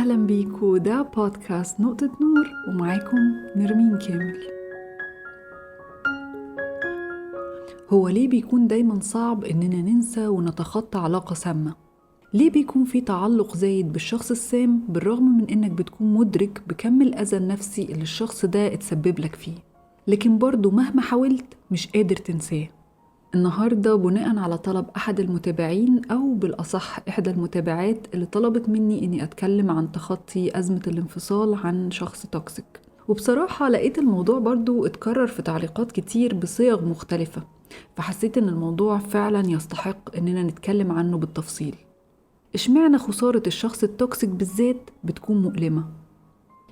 أهلا بيكو، ده بودكاست نقطة نور ومعاكم نرمين كامل. هو ليه بيكون دايما صعب إننا ننسى ونتخطى علاقة سامة؟ ليه بيكون في تعلق زايد بالشخص السام بالرغم من إنك بتكون مدرك بكم الأذى النفسي اللي الشخص ده اتسبب لك فيه، لكن برضو مهما حاولت مش قادر تنساه؟ النهاردة بناء على طلب أحد المتابعين، أو بالأصح إحدى المتابعات اللي طلبت مني إني أتكلم عن تخطي أزمة الانفصال عن شخص toxic، وبصراحة لقيت الموضوع برضو اتكرر في تعليقات كتير بصيغ مختلفة، فحسيت إن الموضوع فعلا يستحق إننا نتكلم عنه بالتفصيل. اشمعنى خسارة الشخص ال toxic بالذات بتكون مؤلمة؟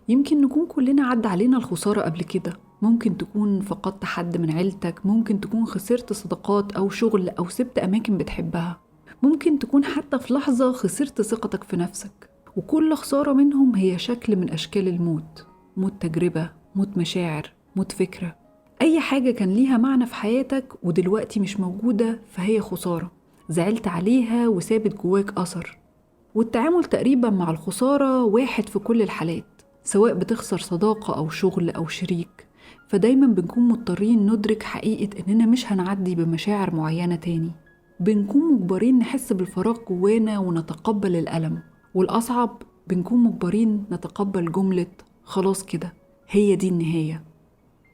يمكن نكون كلنا عدى علينا الخسارة قبل كده، ممكن تكون فقدت حد من عيلتك، ممكن تكون خسرت صداقات أو شغل أو سبت أماكن بتحبها، ممكن تكون حتى في لحظة خسرت ثقتك في نفسك. وكل خسارة منهم هي شكل من أشكال الموت، موت تجربة، موت مشاعر، موت فكرة، أي حاجة كان ليها معنى في حياتك ودلوقتي مش موجودة فهي خسارة زعلت عليها وسابت جواك أثر. والتعامل تقريبا مع الخسارة واحد في كل الحالات، سواء بتخسر صداقة أو شغل أو شريك، فدايما بنكون مضطرين ندرك حقيقة إننا مش هنعدي بمشاعر معينة تاني، بنكون مجبرين نحس بالفراغ جوانا ونتقبل الألم، والأصعب بنكون مجبرين نتقبل جملة خلاص كده هي دي النهاية.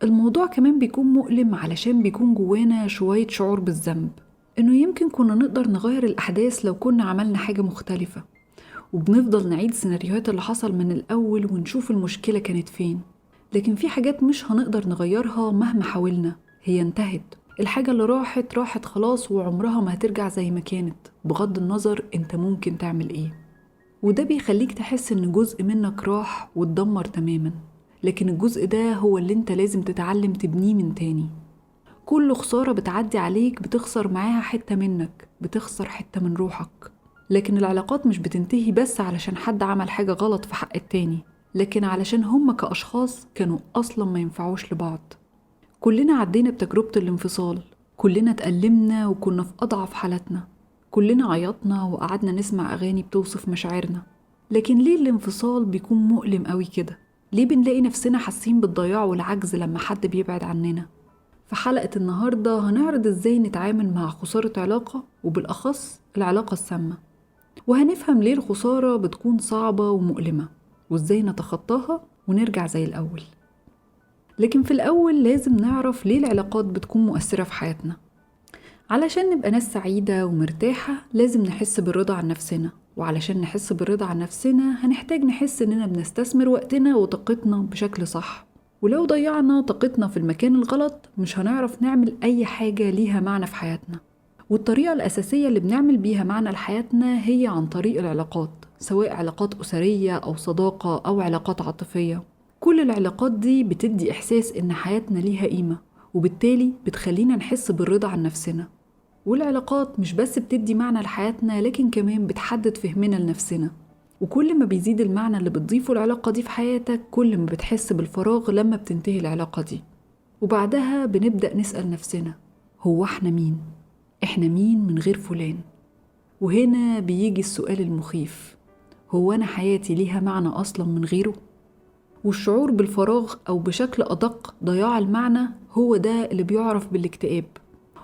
الموضوع كمان بيكون مؤلم علشان بيكون جوانا شوية شعور بالذنب، إنه يمكن كنا نقدر نغير الأحداث لو كنا عملنا حاجة مختلفة، وبنفضل نعيد سيناريوهات اللي حصل من الأول ونشوف المشكلة كانت فين. لكن في حاجات مش هنقدر نغيرها مهما حاولنا، هي انتهت، الحاجة اللي راحت راحت خلاص وعمرها ما هترجع زي ما كانت، بغض النظر انت ممكن تعمل ايه. وده بيخليك تحس ان جزء منك راح واتدمر تماما، لكن الجزء ده هو اللي انت لازم تتعلم تبنيه من تاني. كل خسارة بتعدي عليك بتخسر معاها حتة منك، بتخسر حتة من روحك. لكن العلاقات مش بتنتهي بس علشان حد عمل حاجة غلط في حق التاني، لكن علشان هم كأشخاص كانوا أصلا ما ينفعوش لبعض. كلنا عدينا بتجربة الانفصال، كلنا تألمنا وكنا في أضعف حالاتنا، كلنا عيطنا وقعدنا نسمع أغاني بتوصف مشاعرنا. لكن ليه الانفصال بيكون مؤلم قوي كده؟ ليه بنلاقي نفسنا حاسين بالضياع والعجز لما حد بيبعد عننا؟ في حلقة النهاردة هنعرض ازاي نتعامل مع خسارة علاقة، وبالأخص العلاقة السامة، وهنفهم ليه الخسارة بتكون صعبة ومؤلمة وازاي نتخطاها ونرجع زي الأول. لكن في الأول لازم نعرف ليه العلاقات بتكون مؤثرة في حياتنا. علشان نبقى ناس سعيدة ومرتاحة لازم نحس بالرضا عن نفسنا، وعلشان نحس بالرضا عن نفسنا هنحتاج نحس إننا بنستثمر وقتنا وطاقتنا بشكل صح، ولو ضيعنا طاقتنا في المكان الغلط مش هنعرف نعمل أي حاجة ليها معنى في حياتنا. والطريقة الأساسية اللي بنعمل بيها معنى لحياتنا هي عن طريق العلاقات، سواء علاقات أسرية أو صداقة أو علاقات عاطفية. كل العلاقات دي بتدي إحساس إن حياتنا ليها قيمة، وبالتالي بتخلينا نحس بالرضا عن نفسنا. والعلاقات مش بس بتدي معنى لحياتنا، لكن كمان بتحدد فهمنا لنفسنا، وكل ما بيزيد المعنى اللي بتضيفه العلاقة دي في حياتك كل ما بتحس بالفراغ لما بتنتهي العلاقة دي. وبعدها بنبدأ نسأل نفسنا، هو احنا مين؟ احنا مين من غير فلان؟ وهنا بيجي السؤال المخيف، هو أنا حياتي ليها معنى أصلا من غيره؟ والشعور بالفراغ أو بشكل أدق ضياع المعنى هو ده اللي بيعرف بالاكتئاب.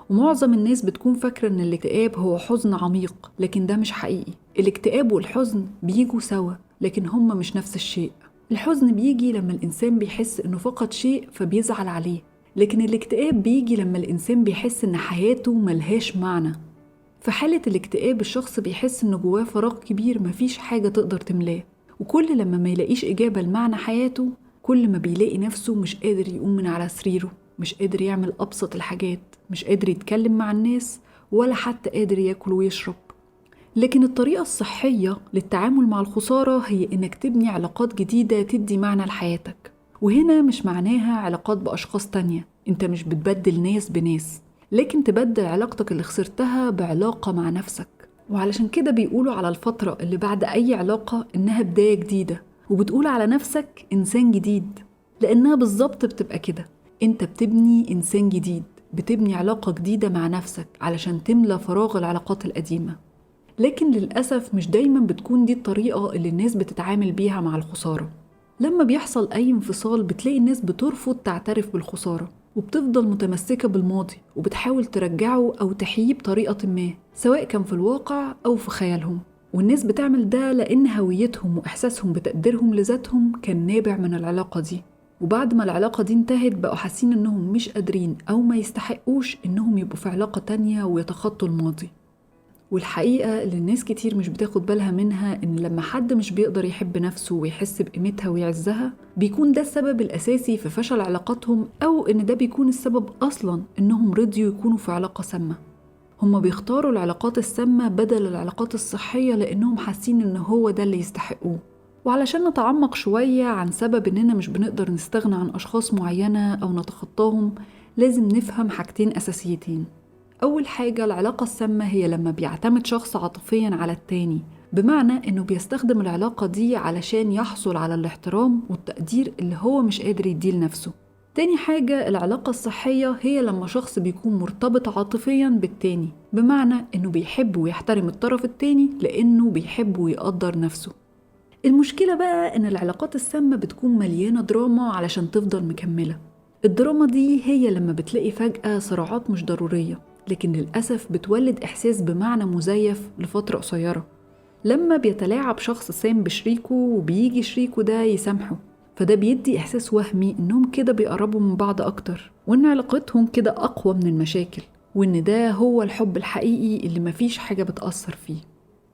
ومعظم الناس بتكون فاكرة إن الاكتئاب هو حزن عميق، لكن ده مش حقيقي. الاكتئاب والحزن بيجوا سوا، لكن هما مش نفس الشيء. الحزن بيجي لما الإنسان بيحس إنه فقد شيء فبيزعل عليه، لكن الاكتئاب بيجي لما الإنسان بيحس إن حياته ملهاش معنى. في حالة الاكتئاب الشخص بيحس إن جواه فراغ كبير مفيش حاجة تقدر تملاه، وكل لما ما يلاقيش إجابة لمعنى حياته كل ما بيلاقي نفسه مش قادر يقوم من على سريره، مش قادر يعمل أبسط الحاجات، مش قادر يتكلم مع الناس، ولا حتى قادر ياكل ويشرب. لكن الطريقة الصحية للتعامل مع الخسارة هي إنك تبني علاقات جديدة تدي معنى لحياتك. وهنا مش معناها علاقات بأشخاص تانية، أنت مش بتبدل ناس بناس، لكن تبدل علاقتك اللي خسرتها بعلاقة مع نفسك. وعلشان كده بيقولوا على الفترة اللي بعد أي علاقة إنها بداية جديدة، وبتقول على نفسك إنسان جديد، لأنها بالظبط بتبقى كده، أنت بتبني إنسان جديد، بتبني علاقة جديدة مع نفسك علشان تملى فراغ العلاقات القديمة. لكن للأسف مش دايما بتكون دي الطريقة اللي الناس بتتعامل بيها مع الخسارة. لما بيحصل أي انفصال بتلاقي الناس بترفض تعترف بالخسارة، وبتفضل متمسكة بالماضي وبتحاول ترجعه أو تحييه بطريقة ما، سواء كان في الواقع أو في خيالهم. والناس بتعمل ده لأن هويتهم وإحساسهم بتقديرهم لذاتهم كان نابع من العلاقة دي، وبعد ما العلاقة دي انتهت بقوا حاسين إنهم مش قادرين أو ما يستحقوش إنهم يبقوا في علاقة تانية ويتخطوا الماضي. والحقيقة اللي الناس كتير مش بتاخد بالها منها إن لما حد مش بيقدر يحب نفسه ويحس بقيمتها ويعزها، بيكون ده السبب الأساسي في فشل علاقاتهم، أو إن ده بيكون السبب أصلاً إنهم رضيوا يكونوا في علاقة سامة. هما بيختاروا العلاقات السامة بدل العلاقات الصحية لأنهم حاسين إن هو ده اللي يستحقوه. وعلشان نتعمق شوية عن سبب إننا مش بنقدر نستغنى عن أشخاص معينة أو نتخطاهم، لازم نفهم حاجتين أساسيتين. أول حاجة، العلاقة السامة هي لما بيعتمد شخص عاطفياً على التاني، بمعنى إنه بيستخدم العلاقة دي علشان يحصل على الاحترام والتقدير اللي هو مش قادر يديه لنفسه. تاني حاجة، العلاقة الصحية هي لما شخص بيكون مرتبط عاطفياً بالتاني، بمعنى إنه بيحب ويحترم الطرف التاني لأنه بيحب ويقدر نفسه. المشكلة بقى إن العلاقات السامة بتكون مليانة دراما علشان تفضل مكملة. الدراما دي هي لما بتلاقي فجأة صراعات مش ضرورية، لكن للأسف بتولد إحساس بمعنى مزيف لفترة قصيرة. لما بيتلاعب شخص سام بشريكه وبيجي شريكه ده يسامحه، فده بيدي إحساس وهمي إنهم كده بيقربوا من بعض أكتر، وإن علاقتهم كده أقوى من المشاكل، وإن ده هو الحب الحقيقي اللي مفيش حاجة بتأثر فيه.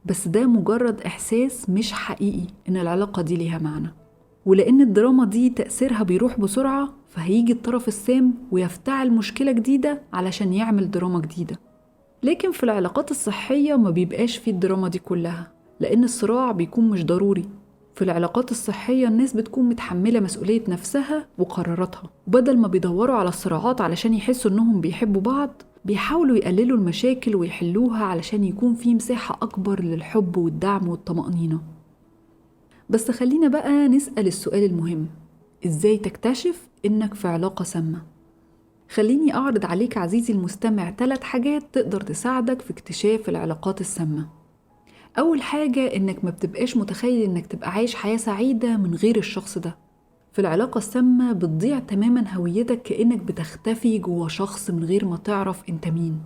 بس ده مجرد إحساس مش حقيقي إن العلاقة دي ليها معنى. ولأن الدراما دي تأثيرها بيروح بسرعة، فهيجي الطرف السام ويفتعل مشكلة جديدة علشان يعمل دراما جديدة. لكن في العلاقات الصحية ما بيبقاش فيه الدراما دي كلها، لأن الصراع بيكون مش ضروري. في العلاقات الصحية الناس بتكون متحملة مسؤولية نفسها وقراراتها، وبدل ما بيدوروا على الصراعات علشان يحسوا إنهم بيحبوا بعض، بيحاولوا يقللوا المشاكل ويحلوها علشان يكون في مساحة أكبر للحب والدعم والطمأنينة. بس خلينا بقى نسأل السؤال المهم، إزاي تكتشف إنك في علاقة سامة؟ خليني أعرض عليك عزيزي المستمع 3 حاجات تقدر تساعدك في اكتشاف العلاقات السامة. أول حاجة، إنك ما بتبقاش متخيل إنك تبقى عايش حياة سعيدة من غير الشخص ده. في العلاقة السامة بتضيع تماما هويتك، كأنك بتختفي جوا شخص من غير ما تعرف أنت مين.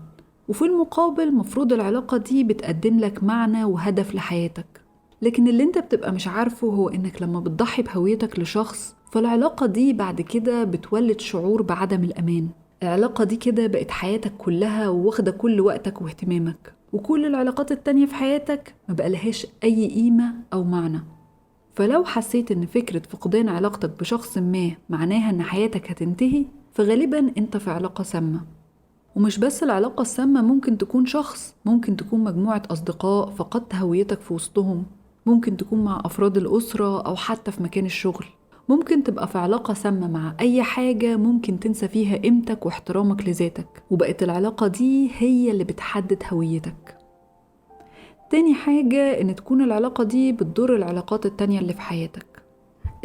وفي المقابل مفروض العلاقة دي بتقدم لك معنى وهدف لحياتك، لكن اللي انت بتبقى مش عارفه هو إنك لما بتضحي بهويتك لشخص، فالعلاقة دي بعد كده بتولد شعور بعدم الأمان. العلاقة دي كده بقت حياتك كلها وواخدة كل وقتك واهتمامك، وكل العلاقات التانية في حياتك ما بقالهاش أي قيمة أو معنى. فلو حسيت إن فكرة فقدان علاقتك بشخص ما معناها إن حياتك هتنتهي، فغالباً أنت في علاقة سامة. ومش بس العلاقة السامة ممكن تكون شخص، ممكن تكون مجموعة أصدقاء فقدت هويتك في وسطهم، ممكن تكون مع أفراد الأسرة أو حتى في مكان الشغل. ممكن تبقى في علاقة سامة مع أي حاجة ممكن تنسى فيها قيمتك واحترامك لذاتك، وبقت العلاقة دي هي اللي بتحدد هويتك. تاني حاجة، إن تكون العلاقة دي بتضر العلاقات التانية اللي في حياتك.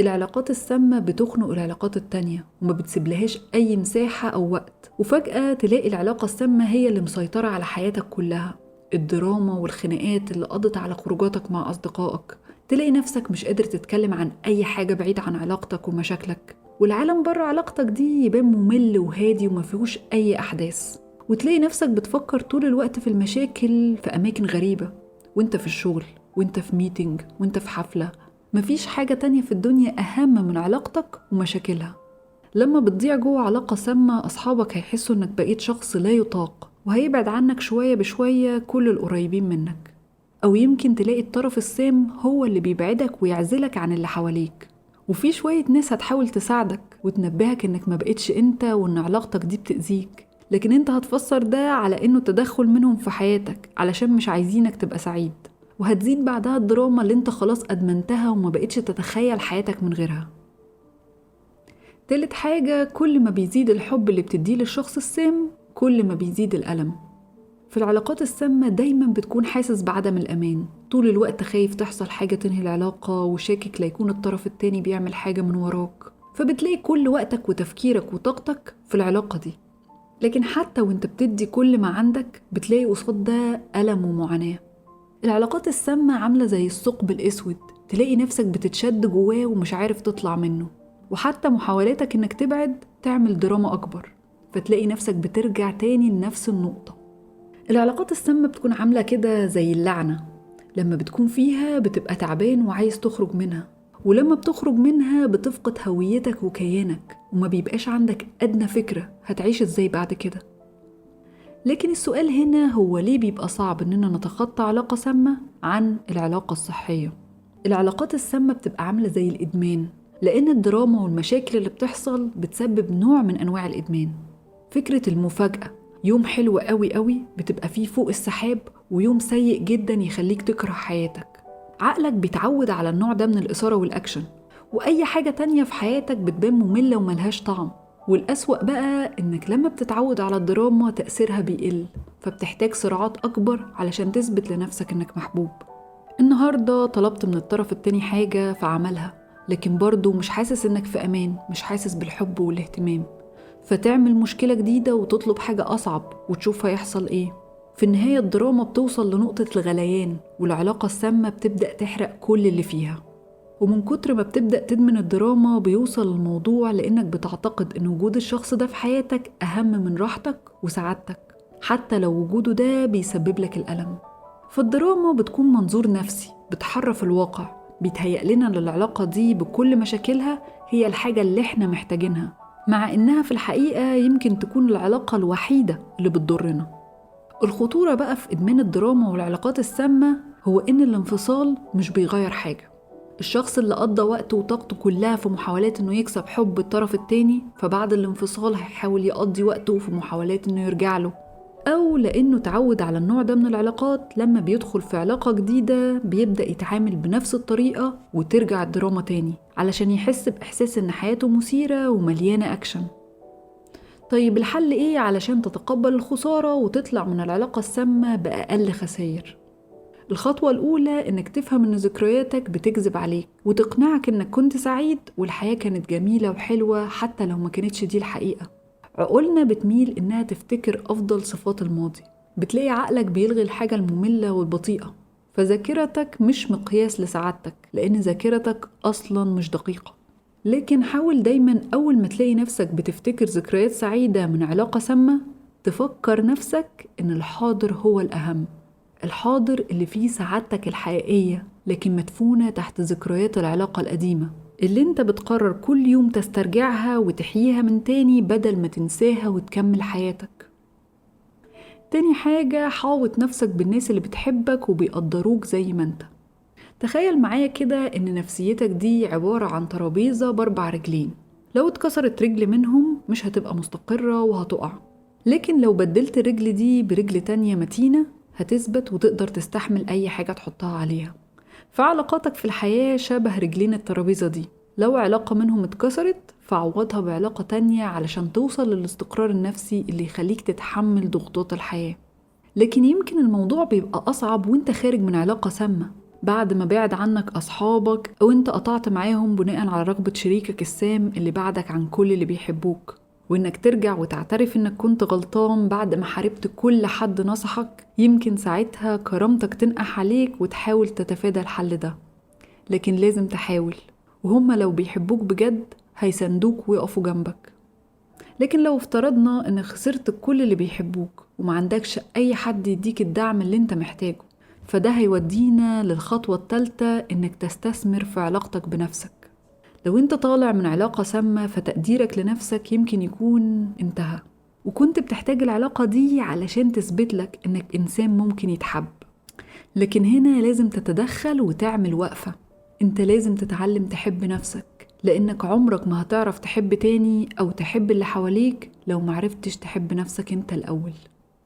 العلاقات السامة بتخنق العلاقات التانية وما بتسيبلهاش أي مساحة أو وقت، وفجأة تلاقي العلاقة السامة هي اللي مسيطرة على حياتك كلها. الدراما والخناقات اللي قضت على خروجاتك مع أصدقائك، تلاقي نفسك مش قادر تتكلم عن أي حاجة بعيد عن علاقتك ومشاكلك، والعالم بره علاقتك دي يبان ممل وهادي وما فيهوش أي أحداث. وتلاقي نفسك بتفكر طول الوقت في المشاكل في أماكن غريبة، وانت في الشغل، وانت في ميتينج، وانت في حفلة. مفيش حاجة تانية في الدنيا أهم من علاقتك ومشاكلها. لما بتضيع جوه علاقة سامة، أصحابك هيحسوا إنك بقيت شخص لا يطاق، وهيبعد عنك شوية بشوية كل القريبين منك. أو يمكن تلاقي الطرف السام هو اللي بيبعدك ويعزلك عن اللي حواليك. وفي شوية ناس هتحاول تساعدك وتنبهك إنك ما بقيتش أنت وإن علاقتك دي بتأذيك، لكن أنت هتفسر ده على إنه تدخل منهم في حياتك علشان مش عايزينك تبقى سعيد. وهتزيد بعدها الدراما اللي أنت خلاص أدمنتها وما بقيتش تتخيل حياتك من غيرها. تالت حاجة، كل ما بيزيد الحب اللي بتديه للشخص السام كل ما بيزيد الألم. في العلاقات السامة دايما بتكون حاسس بعدم الأمان، طول الوقت خايف تحصل حاجة تنهي العلاقة، وشاكك ليكون الطرف التاني بيعمل حاجة من وراك، فبتلاقي كل وقتك وتفكيرك وطاقتك في العلاقة دي. لكن حتى وانت بتدي كل ما عندك بتلاقي قصاد ده ألم ومعاناة. العلاقات السامة عاملة زي الثقب الأسود، تلاقي نفسك بتتشد جواه ومش عارف تطلع منه، وحتى محاولاتك إنك تبعد تعمل دراما أكبر، فتلاقي نفسك بترجع تاني لنفس النقطة. العلاقات السامة بتكون عاملة كده زي اللعنة، لما بتكون فيها بتبقى تعبان وعايز تخرج منها، ولما بتخرج منها بتفقد هويتك وكيانك، وما بيبقاش عندك أدنى فكرة هتعيش إزاي بعد كده. لكن السؤال هنا هو ليه بيبقى صعب إننا نتخطى علاقة سامة عن العلاقة الصحية؟ العلاقات السامة بتبقى عاملة زي الإدمان، لأن الدراما والمشاكل اللي بتحصل بتسبب نوع من أنواع الإدمان. فكرة المفاجأة، يوم حلو قوي قوي بتبقى فيه فوق السحاب، ويوم سيء جدا يخليك تكره حياتك. عقلك بيتعود على النوع ده من الإثارة والأكشن، وأي حاجة تانية في حياتك بتبان مملة وملهاش طعم. والأسوأ بقى إنك لما بتتعود على الدراما تأثيرها بيقل، فبتحتاج صراعات أكبر علشان تثبت لنفسك إنك محبوب. النهاردة طلبت من الطرف التاني حاجة فعملها، لكن برضه مش حاسس إنك في أمان، مش حاسس بالحب والاهتمام، فتعمل مشكلة جديدة وتطلب حاجة أصعب وتشوف هيحصل إيه. في النهاية الدراما بتوصل لنقطة الغليان، والعلاقة السامة بتبدأ تحرق كل اللي فيها. ومن كتر ما بتبدأ تدمن الدراما بيوصل الموضوع لأنك بتعتقد إن وجود الشخص ده في حياتك أهم من راحتك وسعادتك، حتى لو وجوده ده بيسبب لك الألم. فالدراما بتكون منظور نفسي بتحرف الواقع، بيتهيأ لنا إن العلاقة دي بكل مشاكلها هي الحاجة اللي احنا محتاجينها، مع إنها في الحقيقة يمكن تكون العلاقة الوحيدة اللي بتضرنا. الخطورة بقى في إدمان الدراما والعلاقات السامة هو إن الانفصال مش بيغير حاجة. الشخص اللي قضى وقته وطاقته كلها في محاولات إنه يكسب حب الطرف التاني، فبعد الانفصال هيحاول يقضي وقته في محاولات إنه يرجع له، أو لأنه تعود على النوع ده من العلاقات لما بيدخل في علاقة جديدة بيبدأ يتعامل بنفس الطريقة وترجع الدراما تاني علشان يحس بإحساس إن حياته مثيرة ومليانة أكشن. طيب الحل إيه علشان تتقبل الخسارة وتطلع من العلاقة السامة بأقل خسائر؟ الخطوة الأولى إنك تفهم إن ذكرياتك بتكذب عليك وتقنعك إنك كنت سعيد والحياة كانت جميلة وحلوة حتى لو ما كانتش دي الحقيقة. عقولنا بتميل إنها تفتكر أفضل صفات الماضي، بتلاقي عقلك بيلغي الحاجة المملة والبطيئة، فذاكرتك مش مقياس لسعادتك لأن ذاكرتك أصلاً مش دقيقة. لكن حاول دايماً أول ما تلاقي نفسك بتفتكر ذكريات سعيدة من علاقة سامة تفكر نفسك إن الحاضر هو الأهم، الحاضر اللي فيه سعادتك الحقيقية لكن مدفونة تحت ذكريات العلاقة القديمة اللي انت بتقرر كل يوم تسترجعها وتحييها من تاني بدل ما تنساها وتكمل حياتك. تاني حاجة، حاوط نفسك بالناس اللي بتحبك وبيقدروك زي ما انت. تخيل معايا كده ان نفسيتك دي عبارة عن ترابيزة ب4 رجلين، لو اتكسرت رجل منهم مش هتبقى مستقرة وهتقع، لكن لو بدلت الرجل دي برجل تانية متينة هتثبت وتقدر تستحمل أي حاجة تحطها عليها. فعلاقاتك في الحياة شبه رجلين الترابيزة دي، لو علاقة منهم اتكسرت فعوضها بعلاقة تانية علشان توصل للاستقرار النفسي اللي يخليك تتحمل ضغوطات الحياة. لكن يمكن الموضوع بيبقى أصعب وانت خارج من علاقة سامة، بعد ما بعد عنك أصحابك أو انت قطعت معاهم بناء على رغبة شريكك السام اللي بعدك عن كل اللي بيحبوك، وإنك ترجع وتعترف إنك كنت غلطان بعد ما حاربت كل حد نصحك. يمكن ساعتها كرامتك تنقح عليك وتحاول تتفادى الحل ده، لكن لازم تحاول، وهم لو بيحبوك بجد هيساندوك ويقفوا جنبك. لكن لو افترضنا إنك خسرت كل اللي بيحبوك وما عندكش أي حد يديك الدعم اللي انت محتاجه، فده هيودينا للخطوة الثالثة، إنك تستثمر في علاقتك بنفسك. لو انت طالع من علاقة سامة فتقديرك لنفسك يمكن يكون انتهى، وكنت بتحتاج العلاقة دي علشان تثبت لك انك انسان ممكن يتحب. لكن هنا لازم تتدخل وتعمل وقفة. انت لازم تتعلم تحب نفسك، لانك عمرك ما هتعرف تحب تاني او تحب اللي حواليك لو معرفتش تحب نفسك انت الاول.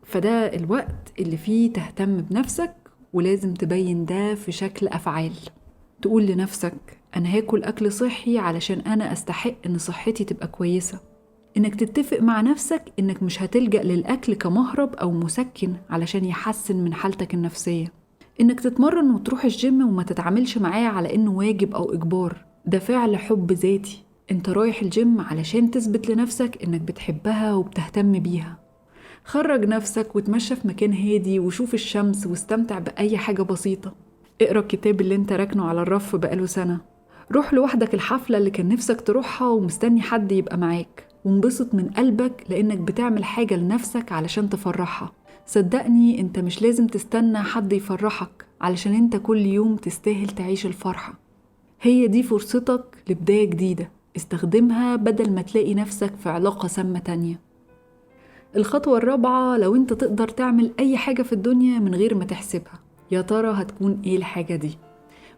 فده الوقت اللي فيه تهتم بنفسك، ولازم تبين ده في شكل افعال. تقول لنفسك أنا هاكل أكل صحي علشان أنا أستحق إن صحتي تبقى كويسة. إنك تتفق مع نفسك إنك مش هتلجأ للأكل كمهرب أو مسكن علشان يحسن من حالتك النفسية. إنك تتمرن وتروح الجيم وما تتعاملش معاه على إنه واجب أو إجبار، ده فعل حب ذاتي. أنت رايح الجيم علشان تثبت لنفسك إنك بتحبها وبتهتم بيها. خرج نفسك وتمشى في مكان هادي وشوف الشمس واستمتع بأي حاجة بسيطة. اقرأ الكتاب اللي انت راكنه على الرف بقاله سنة. روح لوحدك الحفلة اللي كان نفسك تروحها ومستني حد يبقى معاك، وانبسط من قلبك لأنك بتعمل حاجة لنفسك علشان تفرحها. صدقني انت مش لازم تستنى حد يفرحك علشان انت كل يوم تستاهل تعيش الفرحة. هي دي فرصتك لبداية جديدة، استخدمها بدل ما تلاقي نفسك في علاقة سامة تانية. الخطوة الرابعة، لو انت تقدر تعمل أي حاجة في الدنيا من غير ما تحسبها، يا ترى هتكون ايه الحاجة دي؟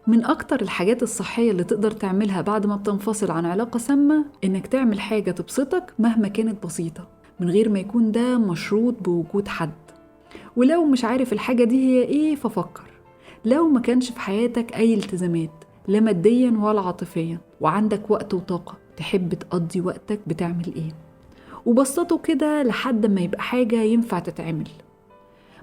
من أكتر الحاجات الصحية اللي تقدر تعملها بعد ما بتنفصل عن علاقة سامة إنك تعمل حاجة تبسطك مهما كانت بسيطة، من غير ما يكون ده مشروط بوجود حد. ولو مش عارف الحاجة دي هي ايه ففكر. لو ما كانش في حياتك أي التزامات لا ماديا ولا عاطفيا، وعندك وقت وطاقة، تحب تقضي وقتك بتعمل ايه؟ وبسطه كده لحد ما يبقى حاجة ينفع تتعمل.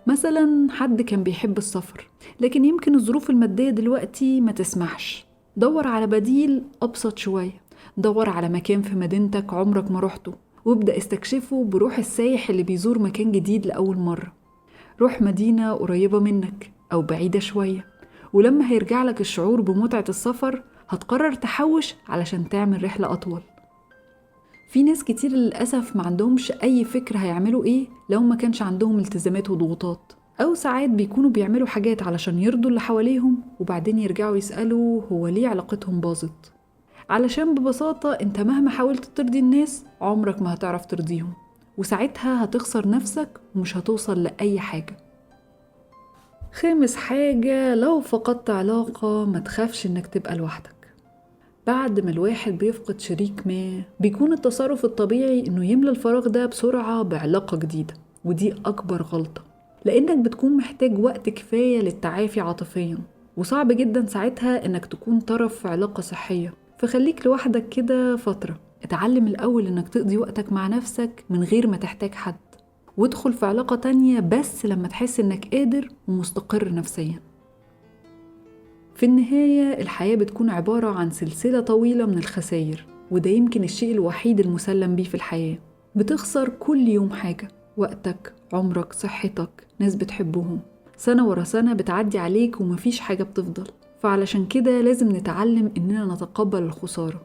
مثلا حد كان بيحب السفر لكن يمكن الظروف المادية دلوقتي ما تسمحش، دور على بديل أبسط شوية. دور على مكان في مدينتك عمرك ما روحته وابدأ استكشفه بروح السايح اللي بيزور مكان جديد لأول مرة. روح مدينة قريبة منك أو بعيدة شوية، ولما هيرجع لك الشعور بمتعة السفر هتقرر تحوش علشان تعمل رحلة أطول. في ناس كتير للأسف ما عندهمش أي فكرة هيعملوا إيه لو ما كانش عندهم التزامات وضغوطات، أو ساعات بيكونوا بيعملوا حاجات علشان يرضوا اللي حواليهم وبعدين يرجعوا يسألوا هو ليه علاقتهم باظت. علشان ببساطة أنت مهما حاولت ترضي الناس عمرك ما هتعرف ترضيهم، وساعتها هتخسر نفسك ومش هتوصل لأي حاجة. خامس حاجة، لو فقدت علاقة ما تخافش إنك تبقى لوحدك. بعد ما الواحد بيفقد شريك ما بيكون التصرف الطبيعي إنه يملى الفراغ ده بسرعة بعلاقة جديدة، ودي أكبر غلطة، لأنك بتكون محتاج وقت كفاية للتعافي عاطفيا، وصعب جدا ساعتها إنك تكون طرف في علاقة صحية. فخليك لوحدك كده فترة، اتعلم الأول إنك تقضي وقتك مع نفسك من غير ما تحتاج حد، وادخل في علاقة تانية بس لما تحس إنك قادر ومستقر نفسيا. في النهاية الحياة بتكون عبارة عن سلسلة طويلة من الخسائر، وده يمكن الشيء الوحيد المسلم بيه في الحياة. بتخسر كل يوم حاجة، وقتك، عمرك، صحتك، ناس بتحبهم، سنة ورا سنة بتعدي عليك ومفيش حاجة بتفضل. فعلشان كده لازم نتعلم إننا نتقبل الخسارة،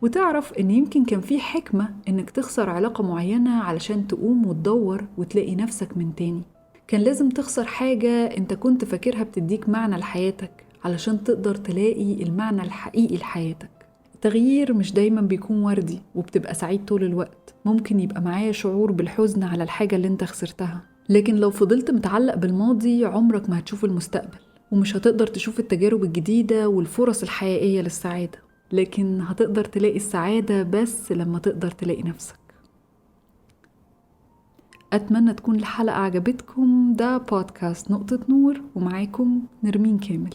وتعرف إن يمكن كان في حكمة إنك تخسر علاقة معينة علشان تقوم وتدور وتلاقي نفسك من تاني. كان لازم تخسر حاجة أنت كنت فاكرها بتديك معنى لحياتك علشان تقدر تلاقي المعنى الحقيقي لحياتك. التغيير مش دايما بيكون وردي وبتبقى سعيد طول الوقت، ممكن يبقى معايا شعور بالحزن على الحاجة اللي انت خسرتها، لكن لو فضلت متعلق بالماضي عمرك ما هتشوف المستقبل، ومش هتقدر تشوف التجارب الجديدة والفرص الحقيقية للسعادة. لكن هتقدر تلاقي السعادة بس لما تقدر تلاقي نفسك. أتمنى تكون الحلقة عجبتكم. ده بودكاست نقطة نور، ومعاكم نرمين كامل.